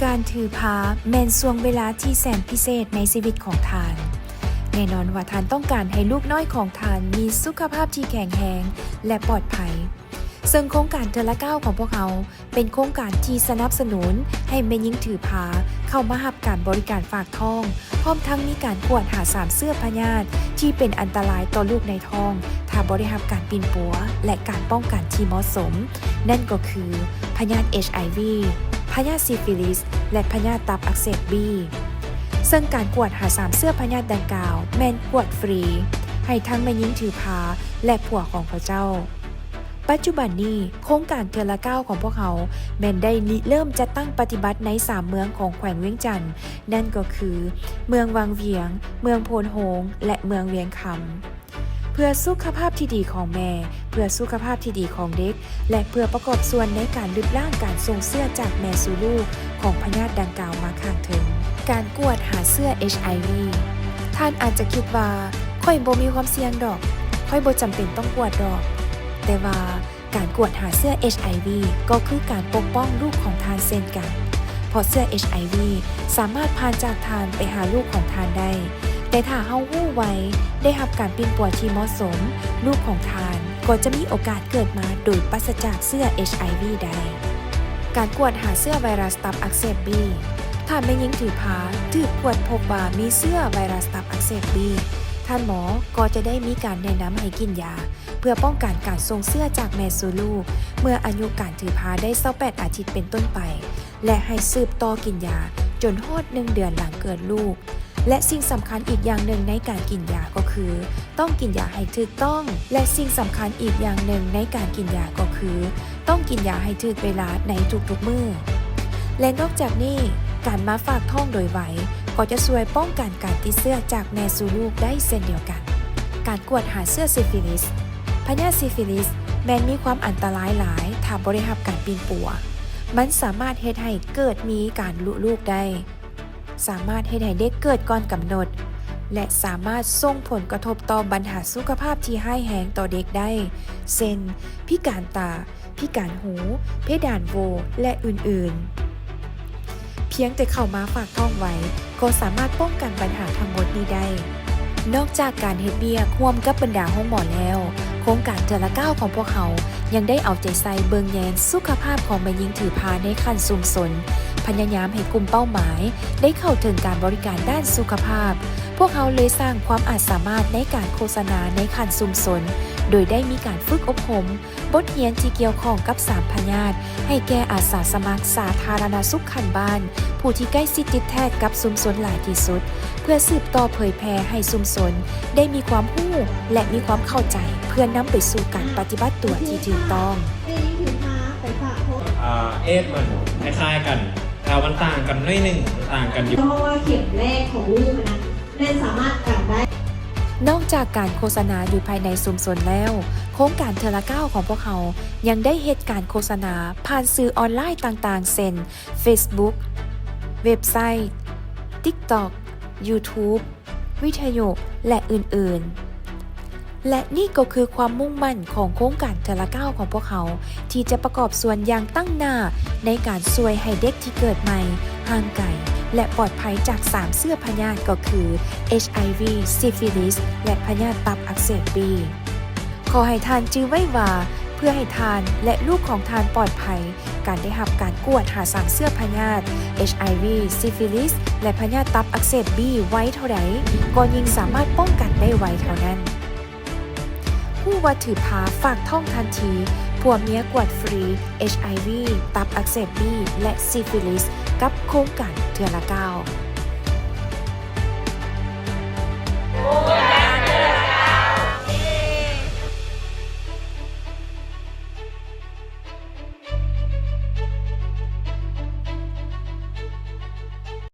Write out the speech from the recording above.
ການຖືພາແມ່ນຊ່ວງເວລາທີ່ແສນພິເສດໃນຊີວິດຂອງທ່ານ. ແນ່ນອນວ່າທ່ານຕ້ອງການໃຫ້ລູກນ້ອຍຂອງທ່ານມີສຸຂະພາບທີ່ແຂງແຮງ ແລະ ປອດໄພ. ເຊິ່ງໂຄງການເທື່ອລະກ້າວຂອງພວກເຮົາ ເປັນໂຄງການທີ່ສະໜັບສະໜູນໃຫ້ແມ່ຍິງຖືພາເຂົ້າມາຮັບການບໍລິການຝາກທ້ອງ, ພ້ອມທັງມີການກວດຫາສາມເຊື້ອພະຍາດທີ່ເປັນອັນຕະລາຍຕໍ່ລູກໃນທ້ອງ ຖ້າບໍ່ໄດ້ຮັບການປິ່ນປົວ ແລະ ການປ້ອງກັນທີ່ເໝາະສົມ, ນັ້ນກໍຄື ພະຍາດ ເອັດໄອວີ, ພະຍາດຊີຟີລິສ ແລະ ພະຍາດຕັບອັກເສບບີ. ເຊິ່ງການກວດຫາສາມເຊື້ອພະຍາດດັ່ງກ່າວແມ່ນກວດຟຣີໃຫ້ທັງແມ່ຍິງຖືພາ ແລະ ຜົວຂອງເຂົາເຈົ້າ. ປັດຈຸບັນນີ້ ໂຄງການເທື່ອລະກ້າວຂອງພວກເຮົາແມ່ນໄດ້ລິເລີ່ມຈັດຕັ້ງປະຕິບັດໃນສາມເມືອງຂອງແຂວງວຽງຈັນ, ນັ້ນກໍຄື ເມືອງວັງວຽງ, ເມືອງໂພນໂຮງ ແລະ ເມືອງວຽງຄຳ. ເພື່ອສຸຂະພາບທີ່ດີຂອງແມ່, ເພື່ອສຸຂະພາບທີ່ດີຂອງເດັກ ແລະ ເພື່ອປະກອບສ່ວນໃນການລຶບລ້າງການສົ່ງເຊື້ອຈາກແມ່ສູ່ລູກຂອງພະຍາດດັ່ງກ່າວມາຂ້າງເທິງ. ການກວດຫາເຊື້ອ ເອັດໄອວີ. ທ່ານອາດຈະຄິດວ່າ ຂ້ອຍບໍ່ມີຄວາມສ່ຽງດອກ, ຂ້ອຍບໍ່ຈຳເປັນຕ້ອງກວດດອກ. ແຕ່ວ່າ ການກວດຫາເຊື້ອ ເອັດໄອວີ ກໍຄືການປົກປ້ອງລູກຂອງທ່ານເຊັ່ນກັນ, ເພາະເຊື້ອ ເອັດໄອວີ ສາມາດຜ່ານຈາກທ່ານໄປຫາລູກຂອງທ່ານໄດ້. ແຕ່ຖ້າເຮົາຮູ້ໄວ, ໄດ້ຮັບການປິ່ນປົວທີ່ເໝາະສົມ, ລູກຂອງທ່ານກໍຈະມີໂອກາດເກີດມາໂດຍປາສະຈາກເຊື້ອ ເອັດໄອວີ ໄດ້. ການກວດຫາເຊື້ອໄວຣັສຕັບອັກເສບບີ. ຖ້າແມ່ຍິງຖືພາຖືກກວດພົບວ່າມີເຊື້ອໄວຣັສຕັບອັກເສບບີ, ທ່ານໝໍກໍຈະໄດ້ມີການແນະນຳໃຫ້ກິນຢາ ເພື່ອປ້ອງກັນການສົ່ງເຊື້ອຈາກແມ່ສູ່ລູກ ເມື່ອອາຍຸການຖືພາໄດ້ຊາວແປດອາທິດເປັນຕົ້ນໄປ ແລະ ໃຫ້ສືບຕໍ່ກິນຢາຈົນຮອດໜຶ່ງເດືອນຫຼັງເກີດລູກ. ແລະ ສິ່ງສຳຄັນອີກຢ່າງໜຶ່ງໃນການກິນຢາກໍຄື ຕ້ອງກິນຢາໃຫ້ຖືກຕ້ອງ ແລະ ສິ່ງສຳຄັນອີກຢ່າງໜຶ່ງໃນການກິນຢາກໍຄື ຕ້ອງກິນຢາໃຫ້ຖືກເວລາໃນທຸກໆມື້. ແລະ ນອກຈາກນີ້, ການມາຝາກທ້ອງໂດຍໄວ ກໍຈະຊ່ວຍປ້ອງກັນການຕິດເຊື້ອຈາກແມ່ສູ່ລູກໄດ້ເຊັ່ນດຽວກັນ. ການກວດຫາເຊື້ອຊີຟີລິສ. ພະຍາດຊີຟີລິສແມ່ນມີຄວາມອັນຕະລາຍຫຼາຍຖ້າບໍ່ໄດ້ຮັບການປິ່ນປົວ. ມັນສາມາດເຮັດໃຫ້ເກີດມີການລຸລູກໄດ້, ສາມາດເຮັດໃຫ້ເດັກເກີດກ່ອນກຳນົດ ແລະ ສາມາດສົ່ງຜົນກະທົບຕໍ່ບັນຫາສຸຂະພາບທີ່ຮ້າຍແຮງຕໍ່ເດັກໄດ້ ເຊັ່ນ ພິການຕາ, ພິການຫູ, ເພດານໂຫວ່ ແລະ ອື່ນໆ. ພຽງແຕ່ເຂົ້າມາຝາກທ້ອງໄວ ກໍສາມາດປ້ອງກັນບັນຫາທັງໝົດນີ້ໄດ້. ນອກຈາກການເຮັດວຽກຮ່ວມກັບບັນດາໂຮງໝໍແລ້ວ, ໂຄງການເທື່ອລະກ້າວຂອງພວກເຮົາຍັງໄດ້ເອົາໃຈໃສ່ເບິ່ງແຍງສຸຂະພາບຂອງແມ່ຍິງຖືພາໃນຂັ້ນຊຸມຊົນ, ພະຍາຍາມໃຫ້ກຸ່ມເປົ້າໝາຍໄດ້ເຂົ້າເຖິງການບໍລິການດ້ານສຸຂະພາບ. ພວກເຮົາເລີຍສ້າງຄວາມອາດສາມາດໃນການໂຄສະນາໃນຂັ້ນຊຸມຊົນ, ໂດຍໄດ້ມີການຝຶກອົບຮົມ ບົດຮຽນທີ່ກ່ຽວຂ້ອງກັບສາມພະຍາດ ໃຫ້ແກ່ອາສາສະໝັກສາທາລະນະສຸກຂັ້ນບ້ານ ຜູ້ທີ່ໃກ້ຊິດຕິດແທດກັບຊຸມຊົນຫຼາຍທີ່ສຸດ, ເພື່ອສືບຕໍ່ເຜີຍແຜ່ໃຫ້ຊຸມຊົນໄດ້ມີຄວາມຮູ້ ແລະ ມີຄວາມເຂົ້າໃຈ ເພື່ອນຳໄປສູ່ການປະຕິບັດຕົວທີ່ຖືກຕ້ອງ. ອາ ເອດມັນຄ້າຍໆກັນ, ແຕ່ວ່າມັນຕ່າງກັນໜ້ອຍໜຶ່ງ, ມັນຕ່າງກັນຢູ່. ເພາະວ່າເຂັມແລກຂອງລູກນະ ແມ່ນສາມາດກັນໄດ້. ນອກຈາກການໂຄສະນາຢູ່ພາຍໃນຊຸມຊົນແລ້ວ, ໂຄງການເທື່ອລະກ້າວຂອງພວກເຮົາຍັງໄດ້ເຮັດການໂຄສະນາຜ່ານສື່ອອນລາຍຕ່າງໆ ເຊັ່ນ ເຟສບຸກ, ເວັບໄຊ, ຕິກຕັອກ, ຢູທູບ, ວິທະຍຸ ແລະ ອື່ນໆ. ແລະ ນີ້ກໍຄືຄວາມມຸ່ງໝັ້ນຂອງໂຄງການເທື່ອລະກ້າວຂອງພວກເຮົາ ທີ່ຈະປະກອບສ່ວນຢ່າງຕັ້ງໜ້າໃນການຊ່ວຍໃຫ້ເດັກທີ່ເກີດໃໝ່ຫ່າງໄກ ແລະ ປອດໄພຈາກສາມເຊື້ອພະຍາດ ກໍຄື ເອັດໄອວີ, ຊີຟີລິສ ແລະ ພະຍາດຕັບອັກເສບບີ. ຂໍໃຫ້ທ່ານຈື່ໄວ້ວ່າ ເພື່ອໃຫ້ທ່ານ ແລະ ລູກຂອງທ່ານປອດໄພ, ການໄດ້ຮັບການກວດຫາສາມເຊື້ອພະຍາດ ເອັດໄອວີ, ຊີຟີລິສ ແລະ ພະຍາດຕັບອັກເສບບີໄວເທົ່າໃດ, ກໍຍິ່ງສາມາດປ້ອງກັນໄດ້ໄວເທົ່ານັ້ນ. ຮູ້ວ່າຖືພາຝາກທ້ອງທັນທີ, ຜົວເມຍກວດຟຣີ ເອັດໄອວີ, ຕັບອັກເສບບີ ແລະ ຊີຟີລິສ ກັບໂຄງການເທື່ອລະກ້າວ.